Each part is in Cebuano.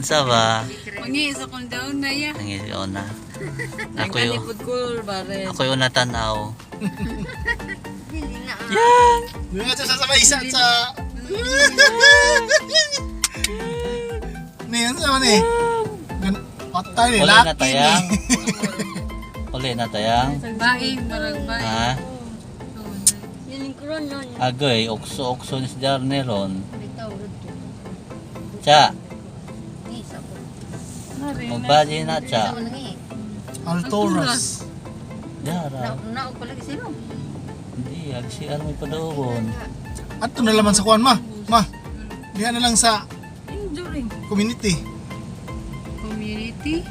Unsa ba? Mangi sa kong down na ya. Ang una. Ako yung Kanipod color bare. Ako yung natanaw. Dili na. Yan! Yung nga sa may isa sa... Niyan sa man eh. Patay ni Uli na laki tayang. ni. Uli na tayang. Bae, marag bae. Ha? Diling kron nun. Agoy, okso-okso ni si Jarne ron. Bitaw rito. Cha, Ni sa ko. magbali na cha. Sa man ngi. Altoras. Dara. Na na ko lagi sino. Hindi, agsian mo pa doon. Ato na laman sa kuan ma. Ma. Diha na lang sa Enduring. community. Community.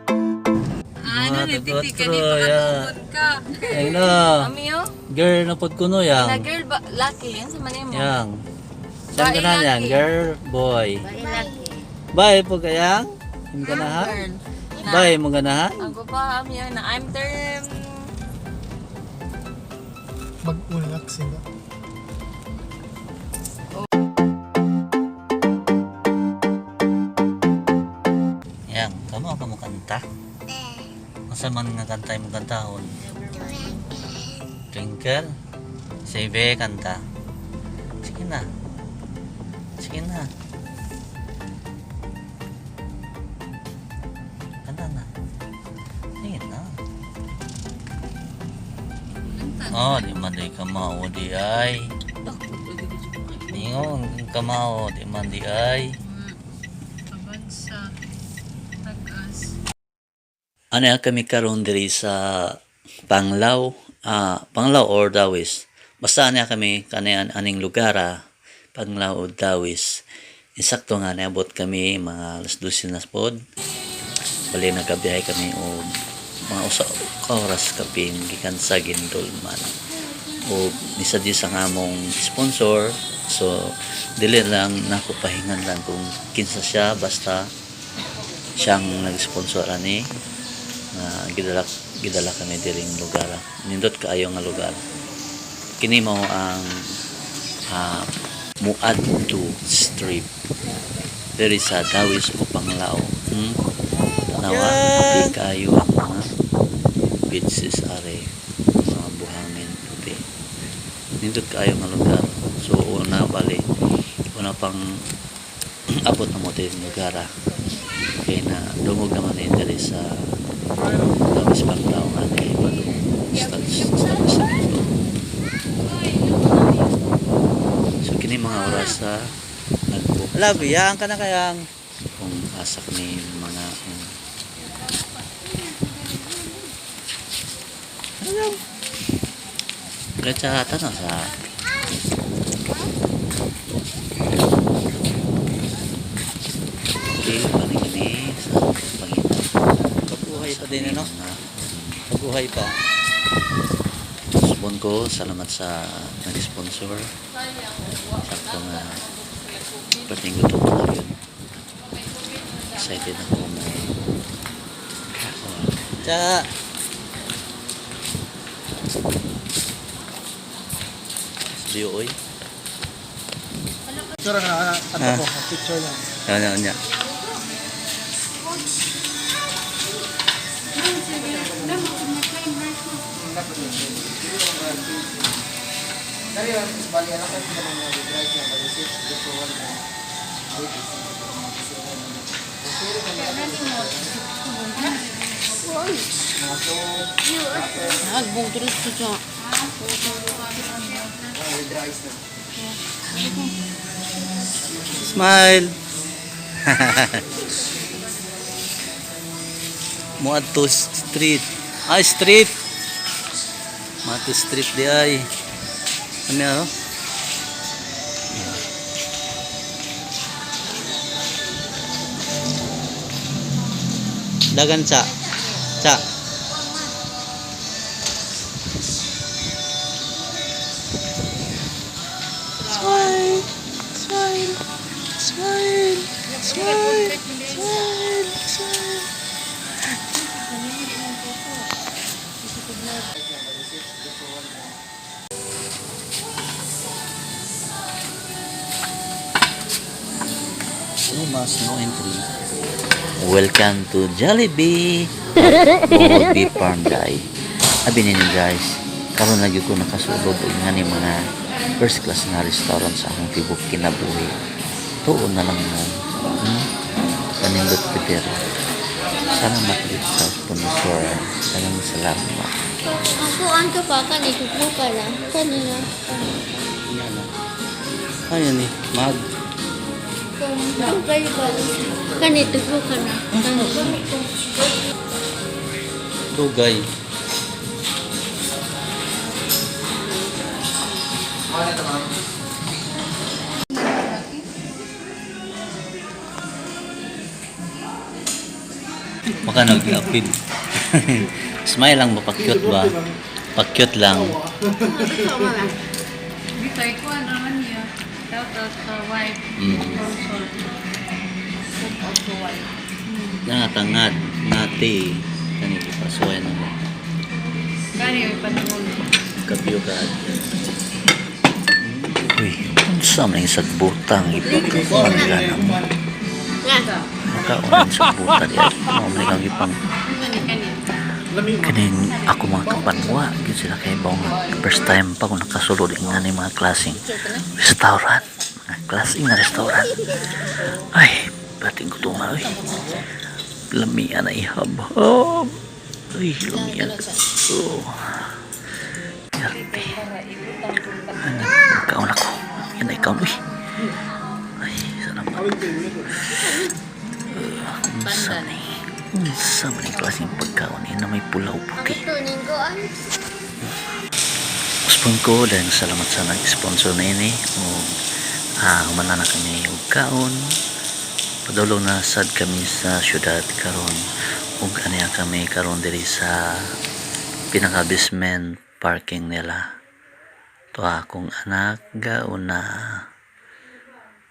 Ano, Mga nagtitik ka tagotro, ni ya. pakatungod ka. Ay na. Amiyo? Girl na pod kuno yang. Na girl ba? Lucky, yan sa manimo. Yang. Saan ka na Bae, yang? laki. Girl, boy. Bali laki. Bye po kayang. Hindi ka na ha? Girl. Na, Bye mo ka na ha? Ang pa, amiyo, na I'm term. Bag-ulang accent. Yang, kamo ka mo kanta? Unsa man nga kanta imong kantahon? Twinkle. Sige, kanta. Sige na. Sige na. Kanta na. Sige na. Oh, di man di kamao di ay. Ningon kamao di man di ay. Abansa. Tagas. Ano kami karon diri sa Panglao, Panglao or Dawis. Basta ano kami kani aning lugar Panglao or Dawis. Insakto nga niabot kami mga alas 12 na pod. Bali nagabiyahe kami og mga usa ka oras kapin gikan sa Gindulman. O isa di sa among sponsor. So dili lang nako pahingan lang kung kinsa siya, basta siyang nag-sponsor ani nga gidala gidala kami diring lugar. Nindot kaayo nga lugar. Kini mao ang Muadto Strip diri sa Dawis o Panglao. Tanawa, puti kaayo ang mga beaches are, mga buhangin puti. Nindot kaayo nga lugar. So una bali una pang abot na mo diri lugar. Kay na dungog naman ni diri sa Dawis Panglao nga ni Balong establishment. So kini mga oras sa nagbook. Labi, yang ka na kayang. Kung asa kami mga Ano? Diretsa na sa Okay, balik kami sa pangita. Pagbuhay pa din, ano? Pagbuhay pa. Subon ko, salamat sa nag-sponsor. Sakto nga, perting gutom na yun. Excited ako mo. Tsa! Diyo, oy. Picture na kanta ko. Picture lang. Ano, ano. Smile! Muadto Street. Ay, street! Muadto Street di ay. Ano yan? Dagan sa. Sa. Smile! Smile! Smile! Smile! Smile! Lumas, no entry. Welcome to Jollibee! Bohol Beef Farm Day. Abi ninyo guys, karon lagi ko nakasulod og nga ni mga first class nga restaurant sa akong tibok kinabuhi. Tuon na lang mo. Kanindot Peter. Salamat gid sa sponsor. Daghang salamat. Ako ang ka pa kani ko ka na. Kanina. Yan na. Ayun eh, mag. Tugay ba? Kani tugo ka na. Kani. Dugay. Maka nag-apid. Smile lang ba? Pa-cute ba? Pa-cute lang. Bitay ko, ano naman niya. Shout out sa wife. Sponsor. Shout out to wife. Nangatangad. Ngati. Kani ipasuway na ba? Kani yung patungol. Kabiyo ka. Uy, unsa man yung sagbutang ipakaon nila na mo. Nga. Makaon ang sagbutan diya. Mao man kang ipang Lami ma. kaning ako mga kapanwa gyud sila kay bawo nga first time pa ko nakasulod nga ni mga klaseng restaurant, mga klaseng nga restaurant. Ay, bating ko tunga, uy. Lamian na ihab-hab. Uy, lamian. Oh. Yarte. Ano, kaon ako. Yan ay kaon, uy. Ay, salamat. Unsa ni? Unsa man ni klaseng pagkaon eh, na may pulaw puti. Tuning ko ang Uspon ko dahil salamat sa nag-sponsor na ini. O, humana na kami og kaon. Padulong na sad kami sa syudad karon. Ug aniya kami karon diri sa pinaka basement parking nila. To akong anak gauna.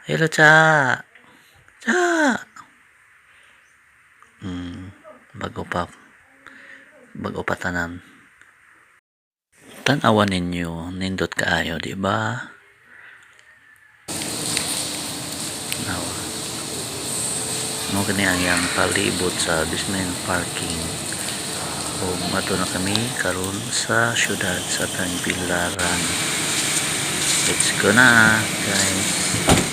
Hello, cha. Cha. Bago pa. Bago pa tanan. Tan-awan ninyo, nindot kaayo, di ba? Nawa. Mo kani ang iyang palibot sa basement parking. O mato na kami karon sa syudad sa Tagbilaran. Let's go na, guys.